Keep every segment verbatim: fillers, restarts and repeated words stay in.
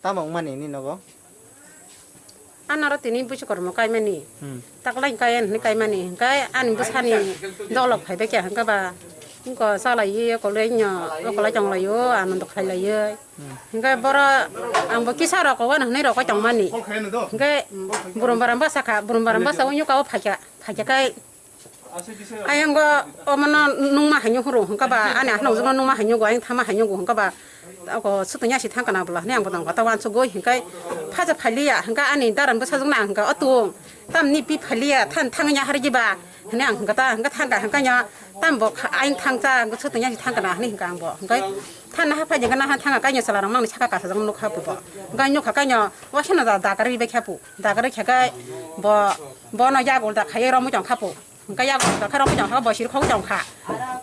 Tamo wngmani nini nogo? Anaro tini busu kormo kaimani. Hmm. Taklai kaya hwnwi kaimani. Hwnkhe ani bwsani dolok phaibai kha hwnkhe ba wngkha chalaiwi okolai no okolai tonglaio, anando khlailaiwi. Hmm. Hwnkhe boro ang bo kisa rok kowa hwnwi rokoi tongmani. Hwnkhe burum baram bwsa kha, burum baram bwsa o nyuka o phaikha, phaikha khe Ayang go omono nungma haino huru hwnkha ba, ani ahno jongno nungma haino go, ayang thama haino go hwnkha ba, ako sutungya si thangkana bwla hwnwi ang bodang kota wansugwi hwnkhe phaja phailiya hwnkha ani daran bwsajwkno ang hwnkha, "O tung, tamni pi phailiya, than thangya harigi ba?" hwnwi ang hwnkha ta, hwnkha thangkha hwnkha nya, "Tam bo kha-, ayang thangcha, hwnkha sutungya si thangkana," hwnwi hwnkha ang bo. Hwnkhe thanna ha phaijak na ha thangkha kainwi chwla rok mangni saka kasajak nukha pu bo. Hwnkhe nukha kainwi wasano da dagarwi bai kha pu, dagarwi kha khe bo, bono yagul da khaiwi romwi tongkha pu. Hwnkhe yak rok khe rok jang kha, bo sir khok jang kha.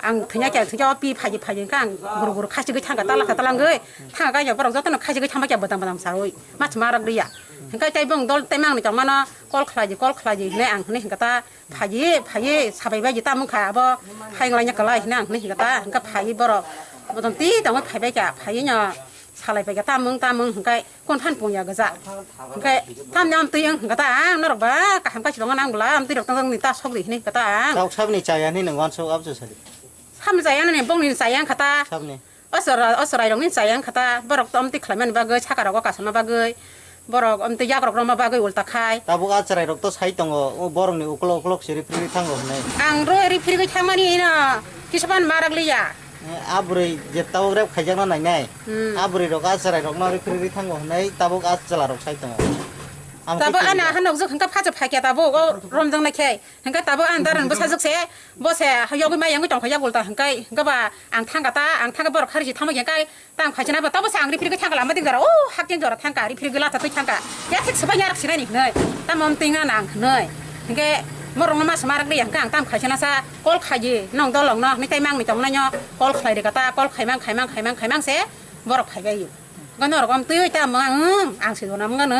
Ang thwnya khe thwnya pi phaji phaji kha ang guru guru khachigwi thangkha, tala kha talangwi thangkha, khe borok jotono khachigwi thangma khe bodang bodang saui ma chuma rok liya. Hwnkhe tei bong dol tei mangni tongmano kol khlaidi kol khlaidi hinwi ang hinwi hwnkha ta phaji phaji sabai bai tamo wngkha abo hayung laina kwlai hinwi ang hinwi hwnkha ta hwnkhe phaiwi borok bodong ti tongwi phaibai kha phaiwi no salai pai kha tamung tamung hwnkhe. Kon phan pung ya gajak. Hwnkhe tamni amtwi wng hwnkhe ta ang norok ba kaham kaichi tongo nang bwla amtwi rok tong ni ta sok di hinwi hwnkhe ta ang. Tok sabni chaya hinwi nang wansuk abso sadi. Sam chaya nani bongni chaya wngkha ta. Sabni. Osora, osorai rokni chaya wngkha ta. Borok to amtwi khlaimani bagwi saka rogo kasama bagwi. Borok amtwi yakrok roma bagwi ulta khai. Tabuk a chwrai rok to sai tongo. O borokni uklok uklok se ripri thango hinwi. Ang roi ripri thangmani ino kisapan marak liya. Eh, a bwrwi je tabuk rep khaijakna nainai. Hmm. A bwrwi rok a chwrai rokno ripri ri thango hwnwi tabuk a chwla rok sai tongo. Amo Tabuk khe ani aha nukjak hwnkha phacha phaikya tabuk o romjaknai khe. Hwnkhe tabuk ani daran bwsajwk se bo se yogwi ma yangwi tongkha yak ulta hwnkhe hwnkhe ba ang thangkha ta ang thangkhe borok kharwi se thangma khe hwnkhe tang phaisana bo tabuk se ang ripri khe thangkha lama ding jora o hakting jora thangkha ripri khe latha twi thangkha ya thik swbai yarak sinani hwnwi tamo twi ngana ang hwnwi hwnkhe borokno ma swma rak li hwnkhe ang tamo khaisana sa. Call khaidi, nwng dolok no, hinwi tei mangni tongnai no, call khlai rwkha ta, call khaimang, khaimang, khaimang, khaimang se borok phaibai. Hwnkhe norok amtwi tamo ang, ang se dona mangano,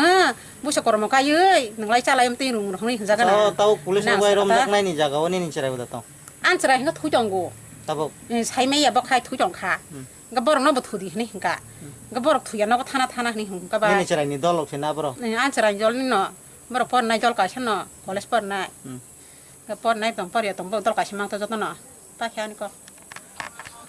busa kormo kaiwi, nwng lai cha lai amtwi rung rok hinwi hwnjago na. Tao, tao police rok bai romjaknai ni jaga o nini chwrai bo da tong. Ang chwrai hwnkhe thwi tongo. Tabuk. Eh, sai maya bo khai thwi tongkha. Hmm. Hwnkhe borok no bo thudi hinwi hwnkha. Hmm. Hwnkhe borok thuya nogo thana thana hinwi hwnkha ba. Nini chwrai ni dolok se na borok? Eh, ang chwrai ni dol ni no, borok pornai dol kaisa no, college pornai. Hmm. Hwnkhe pornai tong, porya tong, borok dol kaisa mang to joto no. Ta khe ani kok.